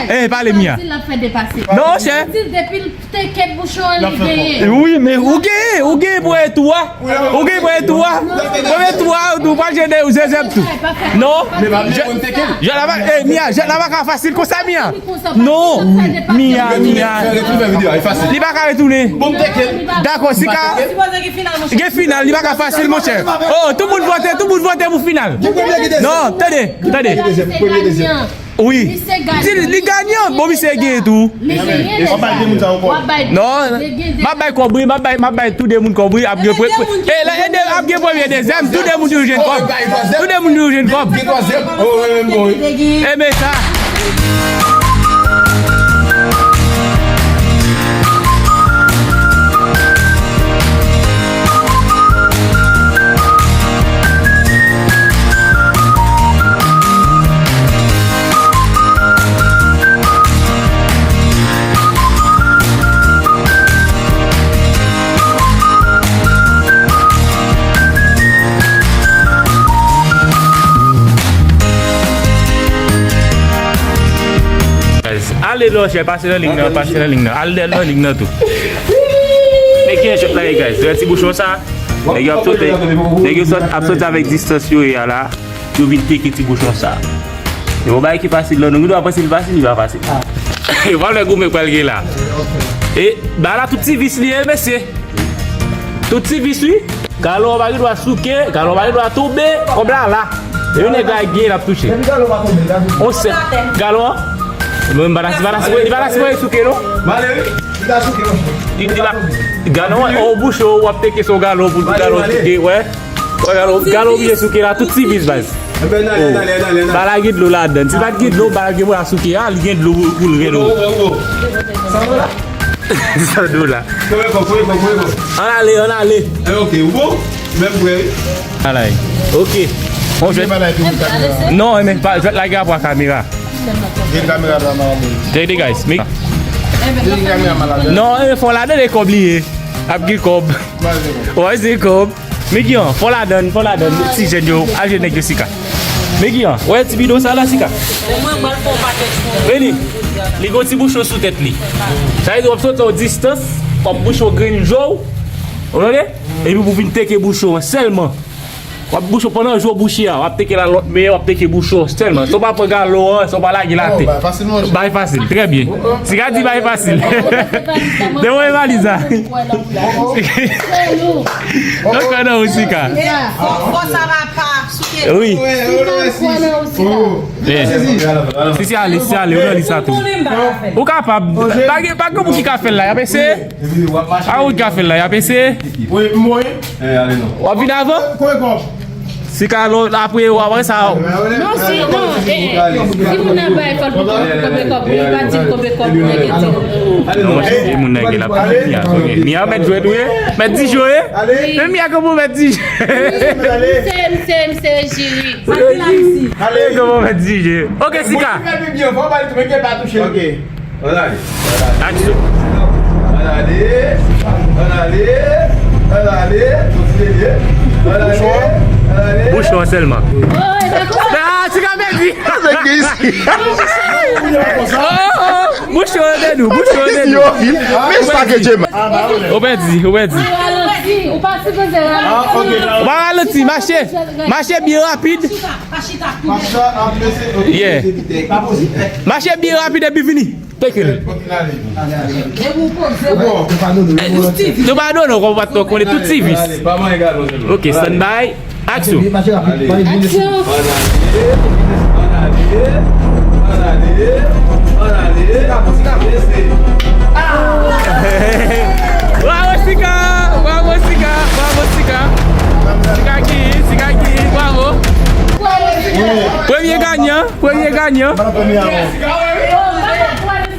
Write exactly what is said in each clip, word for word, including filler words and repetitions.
Eh, pale Mia. Fasil, l ap fè depase. Non, chè. Di l depi l teke bouchon an, li genyen. Wi, men ou genyen, ou genyen premye tou a. Ou genyen premye tou a. Premye tou a, ou pa jene ou zezèb tou. Non. Jwèt la pa, eh, Mia, jwèt la pa ka fasil konsa, Mia. Non. Mia, Mia. Li pa ka retounen. Dakò, si ka. Gen final, li pa ka fasil, monchè. Oh, tout moun vote, tout moun vote pou final. Non, tande, tande. Wi. Di li ganyan. Bon, misye genyen tou. Non, m ap bay kòb, wi, m ap bay, m ap bay tou de moun kòb, wi, ap gen pre-, pre-, e la, e de, ap gen premye, dezyèm, tou de moun yo jwenn kòb. Tou de moun yo jwenn kòb. E men sa. Ale non, chè, pase nan lig nan, pase nan lig nan. Al nan lig nan tou. Men gen jwèt la, guys. Jwèt ti bouchon sa. Nèg yo ap sote. Nèg yo sot, ap soti avèk distans yo ye a la. Yo vin teke ti bouchon sa. E yon bagay ki fasil, non, nou dwa panse li fasil, li pa fasil. E pa lè goumen pral gen la. E ba la tout ti vis li ye, mesye. Tout ti vis, wi. Galon an pa gen dwa souke, galon an pa gen dwa tonbe, kòb la la. E yon nèg la gen l ap touche. On sèt. Galon an? Mwen m pa ta, pa ta, pa ta sipoze souke, non? Li, li pa, galon an, on bouchon, w ap teke sou galon pou galon souke, wè. Wè, galon, galon byen souke la, tout ti vis, baz. Ba la gen dlo ladan. Si pa t gen dlo, ba la gen pou l souke a, li gen dlo pou, pou l gen dlo. San dola. Ann ale, ann ale. Ok, ou bon? Menm vre, wi. Alay. Ok. Non, men pa, jwèt la gen rapò a kamera. Gen kamera la, man. Tande, guys. Gen kamera malad. Non, men fò ladan e kòb li ye. Ap gen kòb. Wè, se kòb. Megi an, fò ladan, fò ladan, ti jèn yo, al jwenn nèg yo Sika. Megi an, wè ti bidon sa la, Sika. Vini, li gon ti bouchon sou tèt li. Sa vle di w ap soti yon distans, w ap bouche yon grenn je w, ou tande? Epi pou vin teke bouchon an sèlman. W ap bouche pandan je w bouche a, w ap teke la lòt men, w ap teke bouchon sèlman. Si w pa pran galon an, si w pa lage l atè. Bay fasil, monchè. Bay fasil, trè byen. Sika di bay fasil. Devoye valiz la. Mwen kwè nan ou, Sika. Fò, fò sa va pa souke. Wi. Sika kwè nan ou, Sika. Si, si, ale, si, ale, ou nan lis la tou. Ou kapab. Pa gen, pa gen moun ki ka fè l la, y ap eseye. A ou ki ka fè l la, y ap eseye. W ap vin avan? Si ka lò, apre, w ap wè sa. Non, si, non, eh, eh, si moun nan bay, fò l pou konbe kòb, li pa di l konbe kòb, nèg ete. Non, monchè, e moun nan gen la pa Mia, ok. Mia mèt jwe tou ye, mèt di jwe. Men Mia konprann mèt di jwe. Misye, misye, misye jiri. Ale, konprann mèt di jwe. Ok, Sika. Ok. Ann ale. Aksyon. Ann ale. Ann ale. Ann ale. Kontinye. Ann ale. Ann ale. Bouchon an sèlman. Ah, ti ka pèdi. Oh, oh, bouchon an de nou, bouchon an de nou. Men sa ke Djema. Ou pèdi, ou pèdi. Ou pa ralanti, ou pa sipoze ralanti. Ou pa ralanti, mache. Mache byen rapid. Yeah. Mache byen rapid epi vini. Teke l. Nou pa donnen w konpa t konnen tout ti vis. Ok, stand by. Aksyon. Aksyon. Bravo, Sika! Bravo, Sika! Bravo, Sika! Sika ki, Sika ki, bravo! Premye ganyan, premye ganyan.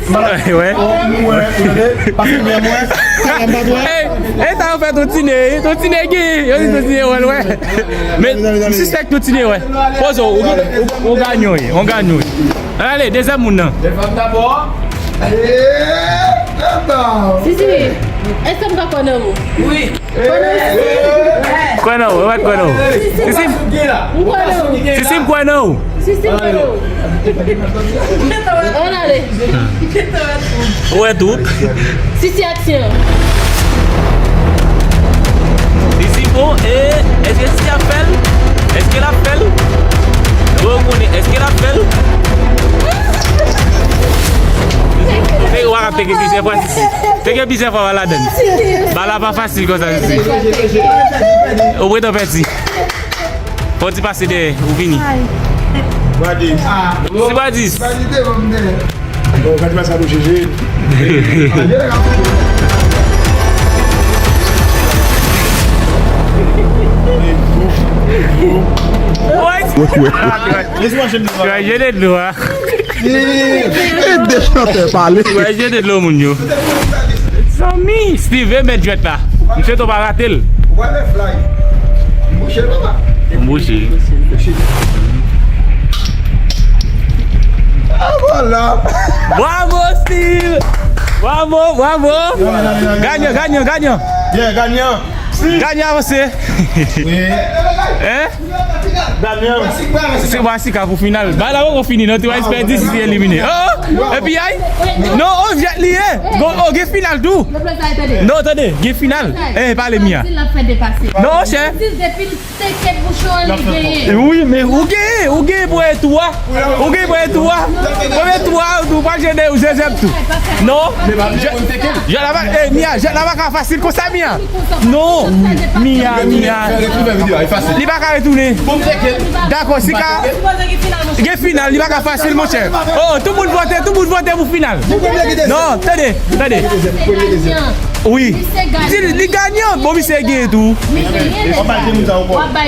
Wè. Ey, ey, sa yo fè Tontine, Tontine ki, yo di Tontine wè l, wè. Men, m sispèk Tontine wè. Poze w, ou, ou, ou ganyan, ou ganyan. Ale, dezyèm moun nan. Sisi, èske m ka kwè nan ou? Wi. Kwè nan ou, wi, kwè nan ou. Sisi, m kwè nan ou. Sisi, m kwè nan ou. Sisi, m kwè nan ou. Ann ale. Ou wè tout. Sisi, aksyon. Sisi bon, e, èske Sisi ap fè l? Èske l ap fè l? Ou konnen, èske l ap fè l? Ou te wara peke plizyè fwa, Sisi. Peke plizyè fwa, wala dan. Ba la pa fasil konsa, Sisi. Ou pretan pèdi. Fò w ti pase dèyè, ou vini. Badis. Se Badis. Badis devan m dèyè. Bon, Badis pa sa bouche, je. What? Wè, wè. Lèse mwen jete dlo a. E de chantè pale. Wè, jete dlo moun yo. Zanmi, Steve, e mèt jwèt la. M swete w pa rate l. Ou pa lè fly. M bouche l, papa. M bouche. Ah, voilà. Bravo, Steve. Bravo, bravo. Ganyan, ganyan, ganyan. Yeah, ganyan. Ganyan avanse. Wi. Hein? Ganyan. Se Masika pou final. Ba la poko fini non, ti wè espè di si elimine. Oh, epi ay. Non, oh, jwèt li ye. Gon, oh, gen final tou. Non, tande, gen final. Eh, pale Mia. Non, chè. Wi, men ou gen, ou gen premye tou a. Ou gen premye tou a, ou pral jwenn de dezyèm tou. Non. Jwèt la pa, eh, Mia, jwèt la pa ka fasil konsa, Mia. Non, Mia, Mia. Li pa ka retounen. Dakò, Sika. Gen final, li pa ka fasil, monchè. Oh, tout moun vote, tout moun vote pou final. Non, tande, tande. Wi. Di li ganyan. Bon, misye gen tou.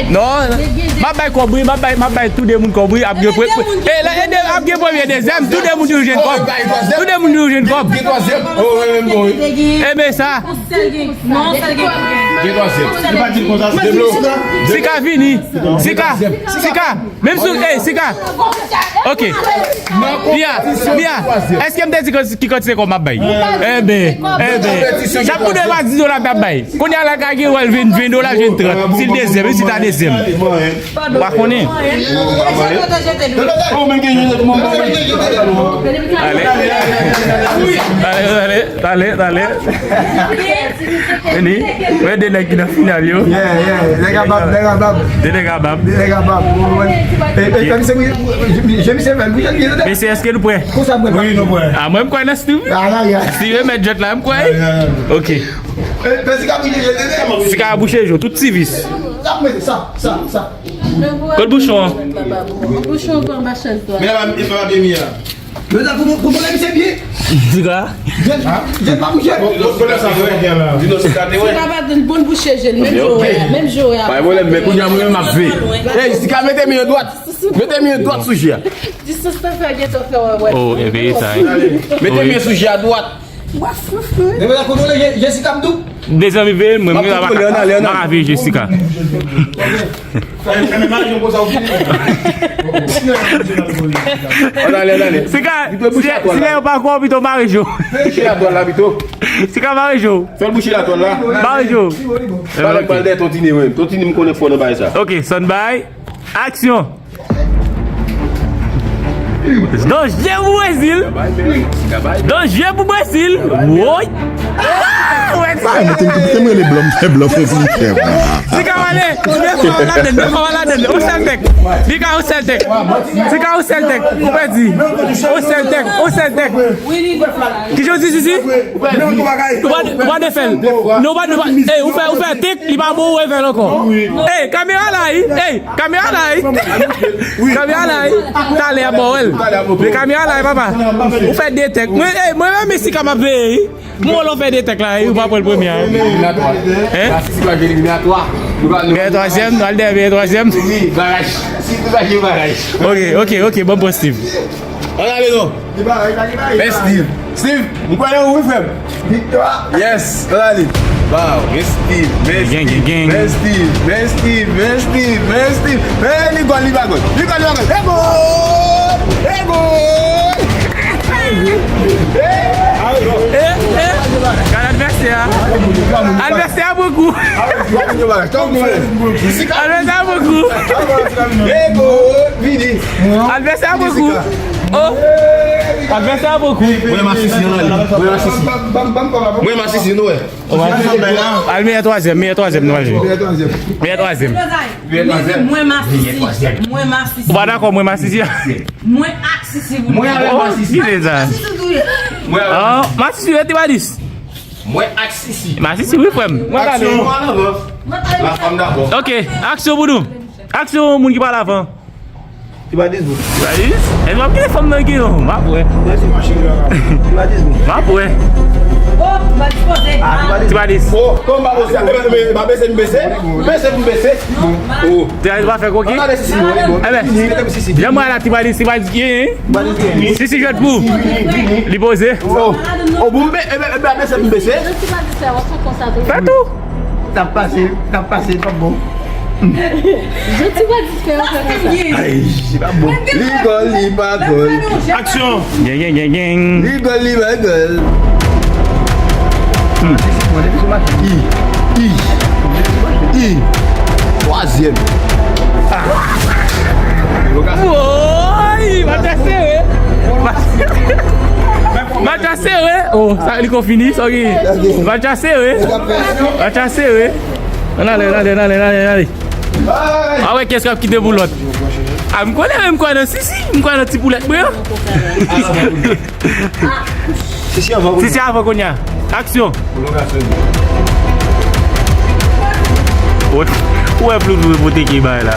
Non, m ap bay kòb wi, m ap bay, m ap bay tou de moun kòb wi, ap gen pre-, pre-, eh, la, ede, ap gen premye, dezyèm, tou de moun yo jwenn kòb. Tou de moun yo jwenn kòb. Gen twazyèm. Oh, wi, wi, wi. Enben sa. Gen twazyèm. Li pa di konsa, se dlo. Sika vini. Sika. Sika. Menm sou, eh, Sika. Ok. Mia, Mia, èske m te di ki kantite kòb m ap bay? Enben, enben. Chak moun de pa di dola m t ap bay. Kounye a la, ka gen wè l vin ven dola, vin trant. Si l dezyèm, menm si ta dezyèm. Ou pa konnen. Ale. Ale, ale, ale, ale. Vini. Wè de nèg ki nan final yo. Yeah, yeah. Nèg a bab, nèg a bab. De nèg a bab. De nèg a bab. E, e, fè misye bouye, je misye fè l bouye, bouye, bouye. Mesye, èske nou prè? Konsa m prè. Wi, nou prè. A, mwen m kwè nan Steve. A, la, ya. Steve mèt jwèt la, m kwè. Ok. E, fè Sika bouye, bouye, bouye. Sika bouche jo, tout ti vis. Sa, sa, sa, sa. Kot bouchon an? Bouchon an anba chèz la. Men la, e pa byen mi a. Yo ta pou, pou konnen misye byen. Sika. Jèn, jèn pa bouje. Bon, bon, bon, sa, se kote la. Di nou Sika te wè. Sika pa t bon bouche jèn, menm jan w wè a, menm jan w wè a. Pa gen pwoblèm, men kounye a mwen menm m ap veye. Ey, Sika mete men an dwat. Mete men an dwat sou je a. Distans nan fè gentan fè wè wè. Oh, e veye sa, hein. Mete men sou je a dwat. Depi la kontwole Jessica m tou. Dezanmi veye l, mwen menm m pa ka veye Jessica. Ann ale, ann ale. Sika, si lè yo pa kwè w pito mare je w. Bouche latwal la pito. Sika mare je w. Fè l bouche latwal la. Mare je w. Pale pale dèyè Tontine menm. Tontine m konnen fò nan bagay sa. Ok, stand by. Aksyon. Danje pou Brezil. Danje pou Brezil. Woy. Ah, mete m, mete m rele blan, m fè blan fè vin fè. Sika wale. Sika wale. Sika wale. Ou sèl tèk. Sika ou sèl tèk. Ou pèdi. Ou sèl tèk. Ou sèl tèk. Ki jan w di, Sisi? Ou pa, ou pa defè l. Non, ou pa, ou pa, ey, ou fè, ou fè tèk, li pa bon, ou refè l ankò. Ey, kamera la, wi. Ey, kamera la, wi. Kamera la, wi. Talè a ba w wè l. Men kamera la, wi, papa. Ou fè de tèk. Mwen, ey, mwen menm, Sika m ap veye, wi. Mwen, lè w fè de tèk la, wi, ou pa pran l premye a, wi. Hein? Gen twazyèm, nou al dèyè, gen twazyèm. Ok, ok, ok, bon, bon, Steve. Ann ale non. Men Steve. Steve, m kwè nan ou wi frè m. Yes, ann ale. Wow, men Steve, men Steve, men Steve, men Steve, men Steve, men Steve. Men li gòl, li pa gòl. Li gòl, li pa gòl. E gòl! E gòl! Eh, eh. Gade advèsè a. Advèsè a pran kou. Advèsè a pran kou. E gòl, vini. Advèsè a pran kou. Oh. Advèsè a pran kou. Mwen masisi nan li. Mwen masisi. Mwen masisi nou wè. Al meyè twazyèm, meyè twazyèm nou al jwe. Meyè twazyèm. Mwen masisi. Mwen masisi. Ou pa dakò mwen masisi a? Mwen ak Sisi. Mwen avèk masisi. Ki se sa? Masisi tou ye. Mwen avèk masisi. Masisi rete Badis. Mwen ak Sisi. Masisi wi frè m. Mwen gade. Aksyon. Mwen avans. La fanm dabò. Ok, aksyon pou nou. Aksyon moun ki pale avan. Ti Badis bon. Ti Badis? Èske w ap kite fanm nan gen yon? M ap wè. Ti Badis bon. M ap wè. Oh, Ti Badis poze. Ah, Ti Badis. Ti Badis. Oh, kòm m pa poze, e, e, e, pa bese m bese. Bese m bese. Oh. Ti Badis pa fè koki. Ann ale Sisi non, li bon. Ebyen, jan mwen la Ti Badis, Ti Badis gen. Sisi jwèt pou. Li poze. Oh. Oh, bon, m be-, e, e, e, bese m bese. Fè tou. T ap pase, t ap pase, t ap bon. Jan Ti Badis fè, fè konsa. Ay, li pa bon. Li gòl, li pa gòl. Aksyon. Gen, gen, gen, gen. Li gòl, li pa gòl. I, i, i. Twazyèm. Ah. Woy, match la sere. Match la sere. Oh, sa li kon fini, sorry. Match la sere. Match la sere. Ann ale, ann ale, ann ale, ann ale, ann ale. A wè kiyès k ap kite pou lòt. A, m konnen, men m kwè nan Sisi, m kwè nan ti poulèt mwen an. Sisi avan kounye a. Sisi avan kounye a. Aksyon. Ou wè, ou wè Flou Flou pote ki bay la.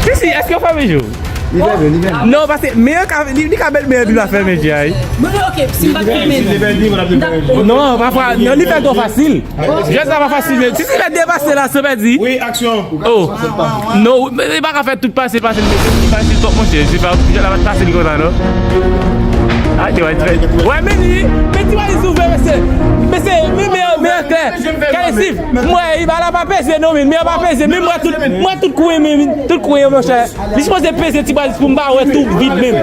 Sisi, èske w fèmen je w? Li fèmen, li fèmen. Non, paske meyè ka, li, li ka bèl meyè epi l pa fèmen je a, wi. Mwen, ok, si m pa fèmen. Non, pafwa, non, li fè twò fasil. Jwèt sa pa fasil, men. Sisi fè de pase la, san pèdi. Wi, aksyon. Oh. Non, men li pa ka fè tout pase, pase, li fasil twòp, monchè. Se pa, jwèt la pa t fasil konsa, non. Ah, Ti Badis fè. Wè, men li, men Ti Badis ouvè, mesye. Mesye, men, men, men, klè. Gade, Steve, m wè, li pa la pa peze, non, men, men pa peze. Men m wè tout, m wè tout kouye, men, tout kouye, monchè. Li sipoze peze Ti Badis pou m pa wè tou vid menm.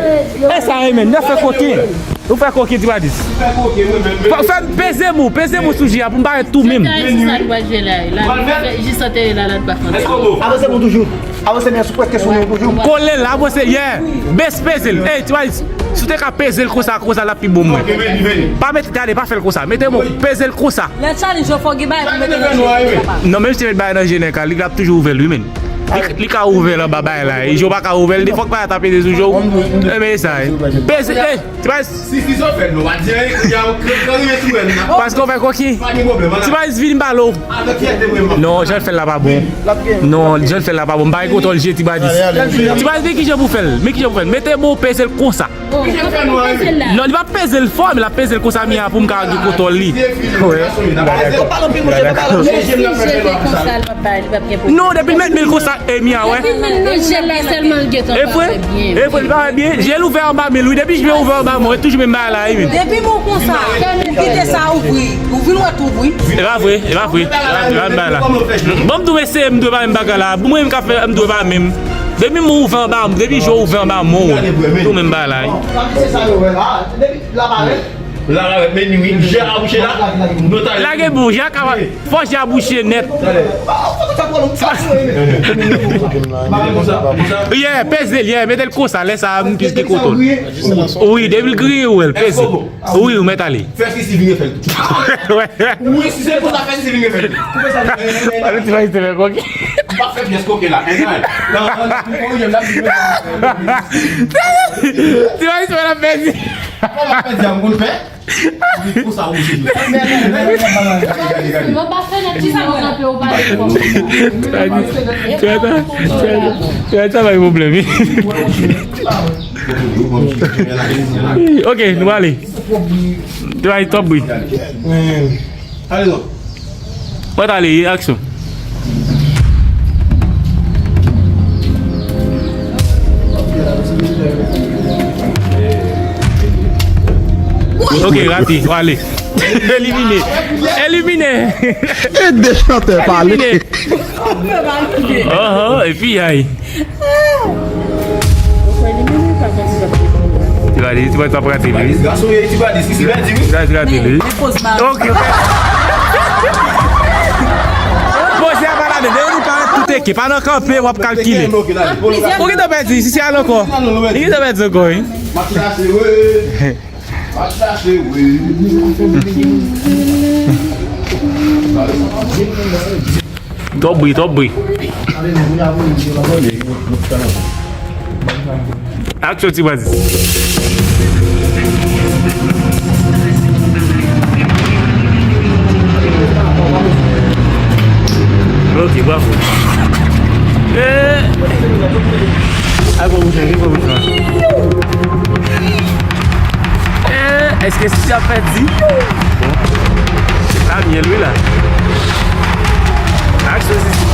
E sa, men, n ap fè koken. Ou fè koken Ti Badis. Fè, fè peze m ou, peze m ou sou je a pou m pa wè tou menm. Jis antere la, la, jis antere la, la, l pa fè. Avanse pou toujou. Avanse men sou prèske sou nou toujou. Kole l, avanse, yeah. Bes peze l. Ey, Ti Badis, si w te ka peze l konsa, konsa, l ap pi bon mwen. Pa mete, gade, pa fè l konsa. Mete m ou, peze l konsa. Lè challenge yo fò gen bagay pou mete nan je. Non, menm si te met bagay nan je nèg la, li ap toujou ouvè l, wi, men. Li, li ka ouvè l anba bagay la. E je w pa ka ouvè l, fòk bagay ta peze sou je w. E men sa, e. Peze, e, Ti Badis. Si, si, sa w fè, nou pa di anyen, kounye a, w rive sou mwen nan. Paske w fè koki. Pa gen pwoblèm, ala. Ti Badis vin balo. Avèk fyète mwen, man. Non, jan l fè l la pa bon. Non, jan l fè l la pa bon. M pa gen kontwòl je Ti Badis. Ti Badis, men kijan pou fè l. Men kijan pou fè l. Mete m ou peze l konsa. Non, li pa peze l fò, men l ap peze l konsa, men a pou m ka gen kontwòl li. Non, depi l met men l konsa, e mi a wè. E vre, e vre, li pa wè byen. Je l ouvè anba men l, wi. Depi je l ouvè anba men w, e toujou menm bagay la, wi, men. Depi men w konsa, kite sa ouvri. Ou vin wè tou ouvri. E pa vre, e pa vre. E pa menm bagay la. Bon, m tou eseye, m tou e pa menm bagay la. Mwen menm ka fè, m tou e pa menm. Depi men w ouvè anba, depi je w ouvè anba men w, tou menm bagay la, wi. Labarèt, men wi, je a bouche la. Lage bon, je a ka, fò je a bouche nèt. Yeah, peze l, yeah, mete l konsa, lè sa a, m plis ki kontwòl. Wi, depi l griye, ou wè l, peze. Wi, ou mèt ale. Fè Sisi vin refè l tou. Wi, si se konsa, fè Sisi vin refè l tou. Pale Ti Badis te fè koki. M pa fè pyès koki la. Ti Badis fè la pèdi. Kòman fè di a m konn fè? Konsa ou jwe. Gade, gade, gade. Ou pa fè nèt ki sa mwen kanpe ou pa fè kòm. Ti Badis, Ti Badis, Ti Badis, Ti Badis, sa pa gen pwoblèm, wi. Ok, nou ale. Ti Badis, twòp bri. Ale non. Mwen t ale, aksyon. Ok, rate, w ale. Elimine. Elimine. Ede chantè pale. Elimine. Oho, epi ay. Ti Badis, Ti Badis ap rate li. Ti Badis, gason ye, Ti Badis, li pèdi, wi. Ti Badis rate li. Ok, ok. Poze a pa ladan, depi nou parèt tout Eke pa nan kanpe, w ap kalkile. Ou gentan pèdi, Sisi al ankò. Li gentan pèdi ankò, wi. Match la sere. Match la sere. Twòp bri, twòp bri. Aksyon, Ti Braz. Ok, bravo. Eh! Ay, bon, bon, bon, bon. Eh, èske Sisi ap pèdi? Bon. Se pa byen, wi, la. Aksyon, Sisi.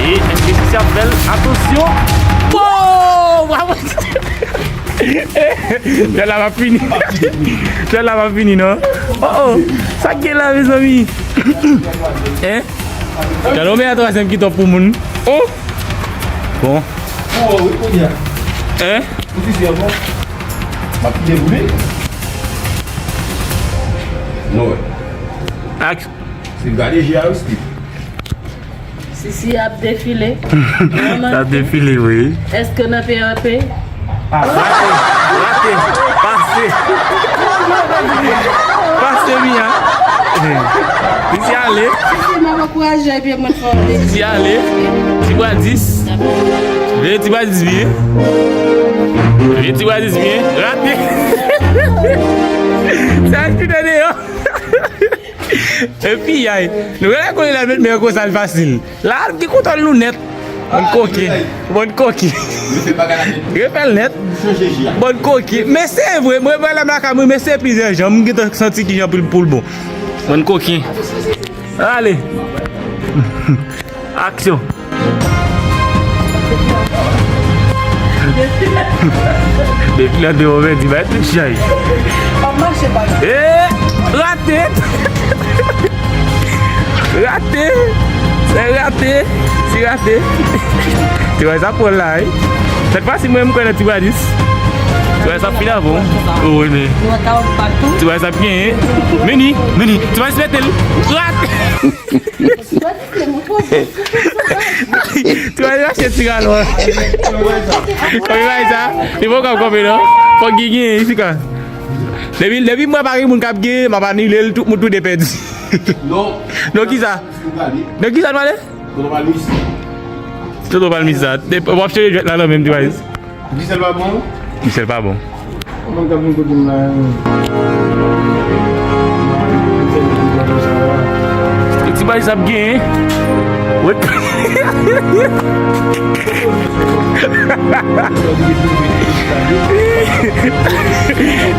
E èske Sisi ap fè l? Atansyon! Wow! Bravo! Jwèt la pa fini. Jwèt la pa fini, non. Oh, oh. Sa k gen la, mezanmi? Hein? Gade yon meyè twazyèm ki twòp pou moun. Oh! Bon. Hein? Ou ti si ankò? M ap kite pou li. Non. Ak- Se gade je a wi, Steve. Sisi ap defile. L ap defile, wi. Èske nan P R P? Rate, rate, pase. Pase, Mia. Sisi ale. Sisi, m ap ankouraje epi mwen fè yon defile. Sisi ale. Ti Braz dis. Veye Ti Braz dis byen. Veye Ti Braz dis byen. Rate. Sa ki te deyò. Epi, ay, nou genlè konnen lè l met men yo konsa l fasil. La, l gen kontwòl nou nèt. Bann koken. Bann koken. Refè l nèt. Bann koken. Men se vre, mwen, mwen, lè m lakay mwen, men se plizyè jan. M gentan santi kijan pou l, pou l bon. Bann koken. Ale. Aksyon. Depi nan de moman, di bay tout chay. Ap mache pa. Eh, rate. Rate. Se rate. Se rate. Ti Braz ap pran la, wi. Sèt fwa si mwen m kwè nan Ti Braz dis. Ti Braz ap fin avan. Oh, wi, men. Ti Braz ap genyen. Meni, meni. Ti Braz mete l. Rate. Ti Braz mache ti galon. Kòm li bay sa, li poko ap kanpe non. Fòk gen, gen, Jessica. Depi, depi mwen pa gen moun k ap gen, m ap anile l, tout moun tou de pèdi. Non. Non, kisa? Non, kisa nou pale? Toto Palmis. Toto Palmis sa. W ap chanje jwèt la nan menm Ti Braz. Disèl pa bon? Disèl pa bon. Mwen k ap vin kote m la, Ti Braz ap genyen. Wè.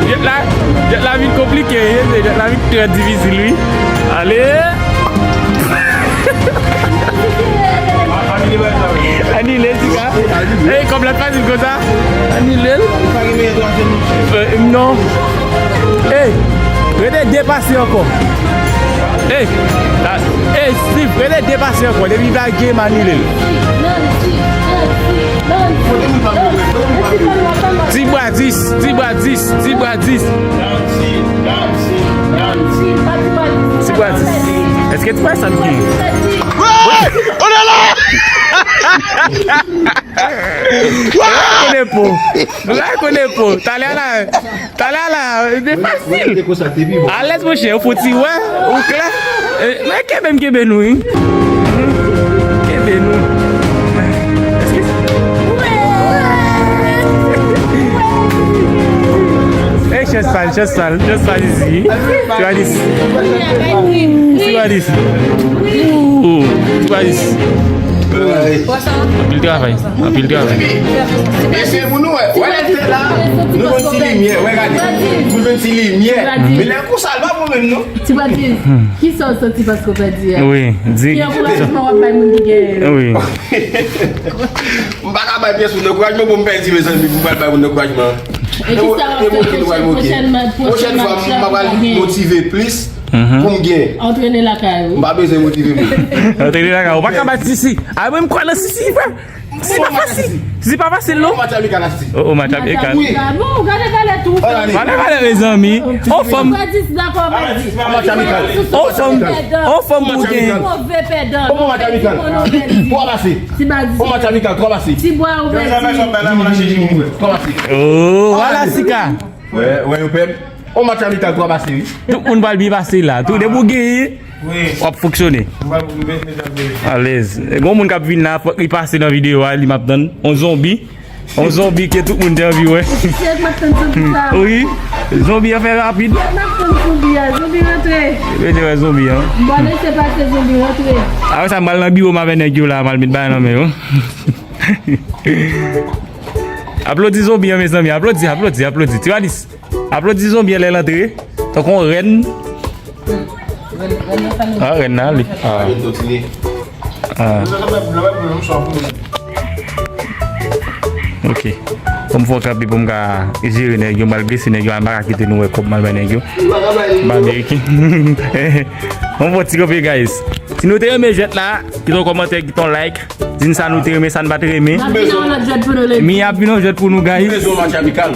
Jwèt la, jwèt la vin konplike, wi. Jwèt la vin trè difisil, wi. Ale. Anile, Tika. Ey, kòb la t fasil konsa. Anile l. Euh, non. Ey, rete de pase ankò. Ey, la, ey, Steve, rete de pase ankò. Depi pa gen, m anile l. Ti Braz dis, Ti Braz dis, Ti Braz dis. Ti Braz dis. Èske Ti Braz sa m gen? On est là! Bagay konnen po. Bagay konnen po. Talè la, talè la, se fasil. Alèz, monchè, ou fouti wè, ou klè. Eh, men kenbe m, kenbe nou, wi. Kenbe nou. Ey, chans pa l, chans pa l, chans pa l isi. Ti Braz dis. Ti Braz dis. Ooh, Ti Braz dis. Anpil travay, anpil travay. Mesye, pou nou wè, wè lè l fè la, nou jwenn ti limyè, wè gade. Nou jwenn ti limyè. Men lè konsa, l pa bon menm non. Ti Braz dis, kisa w santi paske w pèdi a? Wi, di. Ki ankourajman w ap bay moun ki genyen yo? Wi. M pa ka bay pyès moun ankourajman pou m pèdi, mezanmi, pou m pral bay moun ankourajman. E kisa w ap fè pwochèn, pwochèn match la pou w ka genyen? Pwochèn fwa, m ap pral motive plis pou m genyen. Antrene lakay ou. M pa bezwen motive moun. Antrene lakay ou. Ou pa ka bat Sisi. A, mwen m kwè nan Sisi, frè. Sisi pa fasil. Sisi pa fasil non. Match amikal la, Sisi. Oh, oh, match amikal. Wi. Bon, gade valè tou. Gade valè, mezanmi. On fanm. On fanm, on fanm pou gen. Move pèdan. Bon match amikal. Twa pase. Bon match amikal, twa pase. Ti bwa ou pèdi. Twa pase. Oh, wala Sika. Wè, wè, yo pèdi. On match amikal, twa pase, wi. Tout moun pral byen pase la. Tout depi w genyen, w ap fonksyone. Alèz. Gon moun k ap vin la, fòk li pase nan videyo a, li m ap tann. On zonbi. On zonbi ke tout moun te anvi wè. Wi. Zonbi an fè rapid. Mwen te wè zonbi an. Apre sa, m pral nan biwo m avè nèg yo la, m al met bagay nan men yo. Aplodi zonbi an, mezanmi. Aplodi, aplodi, aplodi. Tiradis. Aplodi zonbi an lè l antre. Tankou yon rèn. Ah, rèn nan ale. Ah. Ah. Ok. Fò m fè yon kanpe pou m ka jere nèg yo, m pral blese nèg yo, m pa ka kite nou wè kòb m al bay nèg yo. M pa Ameriken. Fò m fè yon ti kanpe, guys. Si nou te renmen jwèt la, kite yon kòmantè, kite yon like. Di n sa nou te renmen, sa n pa t renmen. N ap vin ak yon lòt jwèt pou nou, Lady. Mi ap vin yon jwèt pou nou, guys. Ou bezwen match amikal.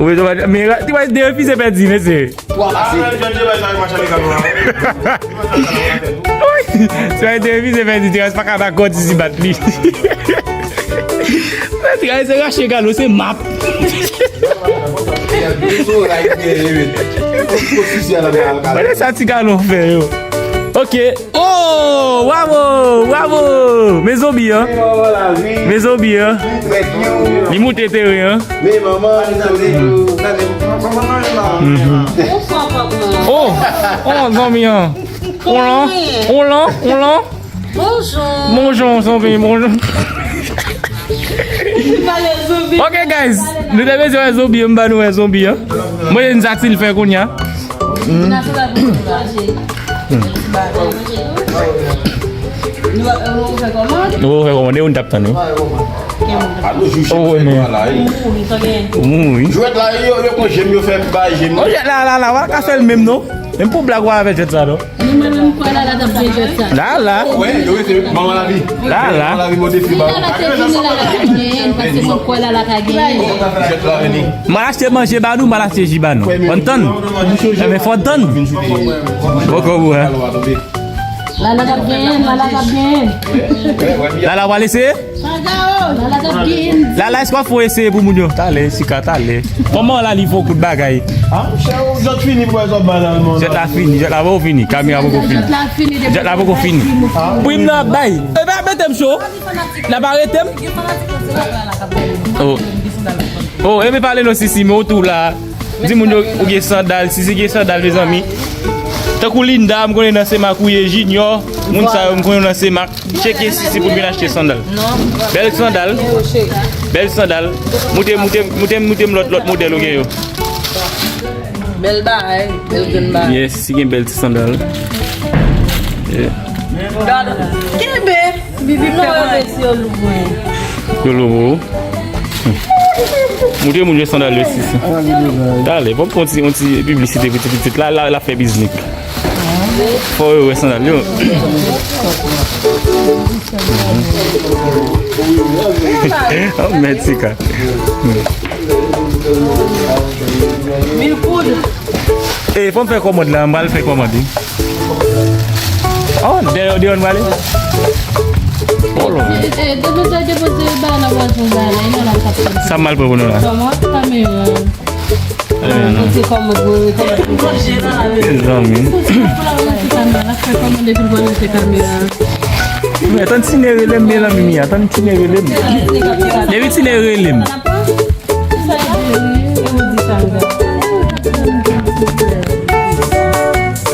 Ou bezwen match, men ti Wise te refize pèdi, mesye. Twa pase. Ti Wise te refize pèdi, ti Wise pa ka ba kò ti si bat li. Ti Wise se rache galo, se map. Gade sa ti galo fè yo. Ok. Oh, bravo, bravo. Men zonbi an. Men zonbi an. Li moute teren an. Mhm. Oh, oh, zonbi an. On lan, on lan, on lan. Bonjou. Bonjou, zonbi, bonjou. Ok, guys, nou te bezwen wè zonbi an, m ba nou wè zonbi an. Mwen, n sa ti l fè kounye a. Nou fè kòmande, ou n t ap tann wi. Ou mouri. Jwèt la, yo, yo pran jèm, yo fè bay jèm. Jwèt la, la, la, w a ka fè l menm non. Menm pou blag w a avè jwèt sa non. Mwen menm kwè Lala t ap jwe jwèt sa. Lala. Wè, yo rete manman lavi. Lala. Manman lavi monte fi ba ou. Lala t ap vini, Lala t ap genyen, paske mwen kwè Lala t ap genyen. Jwèt la vini. M al achte manje ba nou, m al achte ji ba nou. Fò n tann. Enben fò n tann. Poko ou, hein. Lala t ap genyen, Lala t ap genyen. Lala w al eseye? Lala, èske w ap fè eseye pou moun yo? Talè, Sika, talè. Kòman la li fè yon kout bagay? Ah, monchè, jwèt fini pou wè zòt banal, mon. Jwèt la fini, jwèt la poko fini. Kamera poko fini. Jwèt la pini depi. Jwèt la poko fini. Pri m nan ap bay. E pa mete m cho. N ap arete m. Oh. Oh, e men pale non Sisi, men ou tou la. Di moun yo ou gen sandal, Sisi gen sandal, mezanmi. Tankou Linda, m konnen nan Semak ou ye, Junior, moun sa yo, m konnen nan Semak. Tcheke Sisi pou l vin achte sandal. Bèl sandal. Bèl sandal. Moute, moute, moute, moute m lòt, lòt modèl ou gen yo. Bèl bagay, bèl grenn bagay. Yes, Sisi gen bèl ti sandal. Yeah. Gade, kenbe. Bibi fè mwen. Yo lou pou ou. Moute moun jwe sandal yo Sisi. Talè, bon, fè yon ti, yon ti piblisite pou ti pitit la, la, la fè biznis. Fò yo wè sandal yo. Oh, mèd, Sika. Mil koud. E, fò m fè kòmand la, m pral fè kòmand wi. Oh, dèyè, dèyè, nou prale? Oh, lò. E, e, depi sa depoze ba nan vwazin ba la, e nan la kap. Sa m al pran pou nou la? Kòman? Kamera. Kamera, non. Mezanmi. Kamera, la fè kòmande pou l pran kamera. Men, tann Tine rele m, mezanmi, Mia, tann Tine rele m. Depi Tine rele m.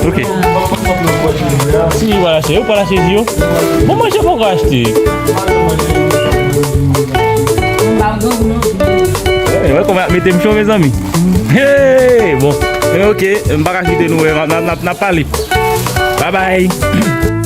Ok. Si li pa lache, ou pa lache di yo. Bon, manje poko achte. Eh, wè kòman y ap mete m cho, mezanmi. Hey, bon. Eh, ok, m pa ka kite nou, wè, n ap, n ap, n ap pale. Bye bye.